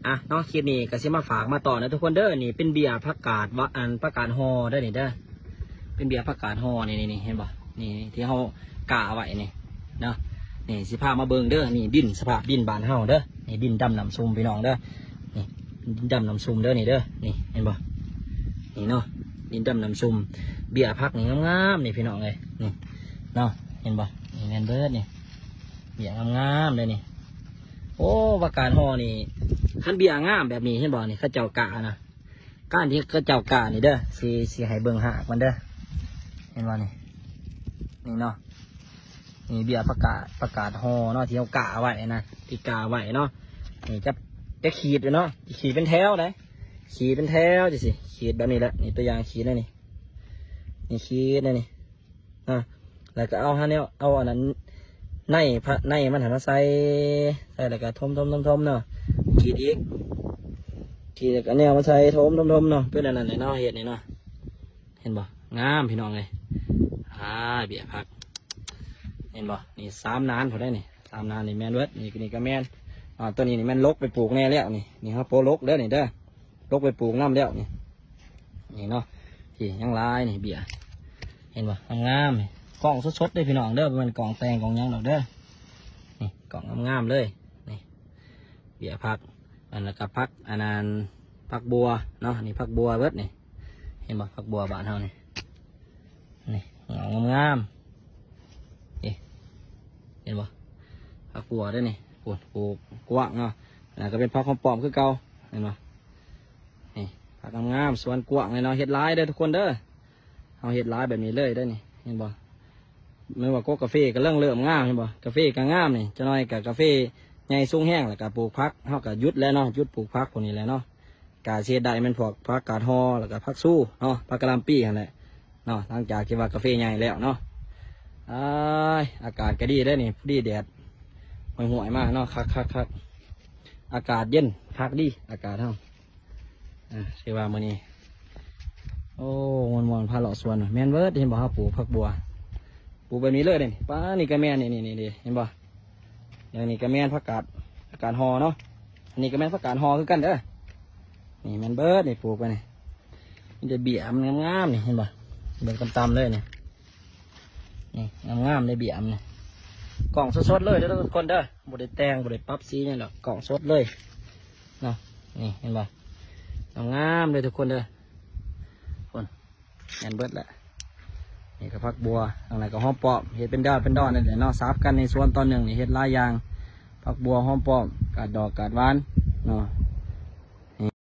ອ່ະເນາະ ຄລິບນີ້ກໍຊິມາຝາກມາຕ້ອນເດີທຸກຄົນເດີ. ນີ້ເປັນເບ້ຍຜັກກາດວະ ອັນ ຜັກກາດຫໍ່ເດີນີ້ເດີ ເປັນເບ້ຍຜັກກາດຫໍ່ ນີ້ ນີ້ ນີ້ ເຫັນບໍ່? ນີ້ທີ່ເຮົາກ້າໄວ້ນີ້ເນາະ. ນີ້ຊິພາມາເບິ່ງເດີ ນີ້ດິນ ສະພາບດິນບ້ານເຮົາເດີ. ນີ້ດິນດຳນ້ຳຊຸ່ມພີ່ນ້ອງເດີ ນີ້ດິນດຳນ້ຳຊຸ່ມເດີ ນີ້ເດີ. ນີ້ເຫັນບໍ່? ນີ້ເນາະ ດິນດຳນ້ຳຊຸ່ມ. ເບ້ຍຜັກນີ້ງາມໆ ນີ້ພີ່ນ້ອງເອີຍ ນີ້ເນາະ ເຫັນບໍ່? ນີ້ແມ່ນເບີດນີ້ ເບ້ຍງາມໆເດີນີ້. ໂອ້ ຜັກກາດຫໍ່ນີ້ ຄັນເບ້ຍງາມແບບນີ້ ເຫັນບໍ່? ນີ້ເຂົາເຈົ້າກ້ານະ ການທີ່ເຂົາເຈົ້າກ້ານີ້ເດີ ຊິ ຊິໃຫ້ເບິ່ງຮາກມັນເດີ ເຫັນບໍ່ນີ້? ນີ້ເນາະ ນີ້ເບ້ຍຜັກກາດ ຜັກກາດຫໍ່ເນາະ ທີ່ເຮົາກ້າໄວ້ນະ ທີ່ກ້າໄວ້ເນາະ. ນີ້ຈະ ຈະຂີດຢູ່ເນາະ ຂີດເປັນແຖວໄດ໋ ຂີດເປັນແຖວຈັ່ງຊີ້ ຂີດແບບນີ້ແຫຼະ. ນີ້ຕົວຢ່າງຂີດແນວນີ້ ນີ້ຂີດແນວນີ້ ນະ ແລ້ວກໍເອົາຫາແນວ ເອົາອັນນັ້ນ ໃນພະ ໃນມັນຫັ້ນມາໃສ່ ໃສ່ແລ້ວກໍຖົມໆໆເນາະ ຂີດອີກ ຂີດແລ້ວກໍແນວມາໃສ່ ຖົມໆໆເນາະ ເປັນອັນນັ້ນແຫຼະເນາະ ເຮັດນີ້ເນາະ. ເຫັນບໍ່? ງາມພີ່ນ້ອງເອີຍ ອາ ເບ້ຍຜັກ ເຫັນບໍ່? ນີ້ສາມໜານພຸ້ນເດ້ນີ້ ສາມໜານນີ້ແມ່ນເບິດ. ນີ້ ນີ້ກໍແມ່ນ ອ່າ ຕົວນີ້ນີ້ແມ່ນຫຼົກໄປປູກແນ່ແລ້ວນີ້ ນີ້ເຮົາໂປະຫຼົກເດີນີ້ເດີ ຫຼົກໄປປູກນຳແລ້ວນີ້ ນີ້ເນາະ. ນີ້ຍັງຫຼາຍນີ້ເບ້ຍ ເຫັນບໍ່? ງາມໆ ນີ້ກ້ອງສົດໆເດ້ພີ່ນ້ອງເດີ ບໍ່ແມ່ນກ້ອງແຕ່ງກ້ອງຫຍັງດອກເດີ. ນີ້ກ້ອງງາມໆເລີຍ ນີ້ເບ້ຍຜັກ ອັນ ແລ້ວກໍຜັກ ອັນນັ້ນ ຜັກບົວເນາະ ນີ້ຜັກບົວເບິດນີ້ ເຫັນບໍ່? ຜັກບົວບ້ານເຮົານີ້ ນີ້ເຫງົາງາມໆ ນີ້ເຫັນບໍ່? ຜັກບົວເດ້ນີ້ ໂອ້ ປູກກວ້າງເນາະ. ອັນນັ້ນກໍເປັນຜັກຫອມປ້ອມຄືເກົ່າ ເຫັນບໍ່? ນີ້ຜັກງາມໆ ສວນກວ້າງເລີຍເນາະ ເຮັດຫຼາຍເດີທຸກຄົນເດີ. ເຮົາເຮັດຫຼາຍແບບນີ້ເລີຍເດ້ນີ້ ເຫັນບໍ່? ແມ່ນວ່າກົກກາເຟກໍເລີ່ມ ເລີ່ມງາມ ເຫັນບໍ່? ກາເຟກໍງາມນີ້ ຈັກໜ້ອຍກໍກາເຟໃຫຍ່ສູງແຮງ ແລ້ວກໍປູກຜັກ ເຮົາກໍຢຸດແລ້ວເນາະ ຢຸດປູກຜັກພວກນີ້ແຫຼະເນາະ. ກະຊິເຮັດໄດ້ແມ່ນພວກຜັກກາດຫໍ່ ແລ້ວກໍຜັກຊູເນາະ ຜັກກະຫຼ່ຳປີຫັ້ນແຫຼະເນາະ ຫຼັງຈາກທີ່ວ່າກາເຟໃຫຍ່ແລ້ວເນາະ. ອາຍ ອາກາດກໍດີເດ້ນີ້ ພໍດີແດດຫ້ວຍໆມາເນາະ ຄັກໆໆ ອາກາດເຢັນ ຄັກດີອາກາດເຮົາ. ອ່າ ຖືວ່າມື້ນີ້ ໂອ້ ມ່ວນໆ ພາເລາະສວນ ແມ່ນເບີດ. ເຫັນບໍ່ ເຮົາປູກຜັກບົວ ປູກແບບນີ້ເລີຍເດ້ນີ້ ປາ ນີ້ກໍແມ່ນ ນີ້ໆໆ ເຫັນບໍ່? ຢ່າງນີ້ກໍແມ່ນຜັກກາດ ຜັກກາດຫໍ່ເນາະ ອັນນີ້ກໍແມ່ນຜັກກາດຫໍ່ຄືກັນເດີ. ນີ້ແມ່ນເບີດ ນີ້ປູກໄວ້ນີ້ ມີແຕ່ເບ້ຍມັນງາມໆ ນີ້ ເຫັນບໍ່? ເບິ່ງຕ່ຳໆເລີຍນີ້ ນີ້ງາມໆເດ້ ເບ້ຍມັນນີ້ ກ້ອງສົດໆເລີຍເດີທຸກຄົນເດີ ບໍ່ໄດ້ແຕ່ງ ບໍ່ໄດ້ປັບສີຫຍັງດອກ ກ້ອງສົດເລີຍເນາະ. ນີ້ເຫັນບໍ່? ງາມໆເລີຍທຸກຄົນເດີ ພຸ້ນ ແມ່ນເບິດແຫຼະ. ນີ້ກໍຜັກບົວ ທາງນັ້ນກໍຫອມປ້ອມ ເຮັດເປັນດອນເປັນດອນນັ້ນແຫຼະເນາະ ສັບກັນໃນສວນຕອນໜຶ່ງນີ້ ເຮັດຫຼາຍຢ່າງ ຜັກບົວ ຫອມປ້ອມ ກາດດອກກາດຫວານເນາະ.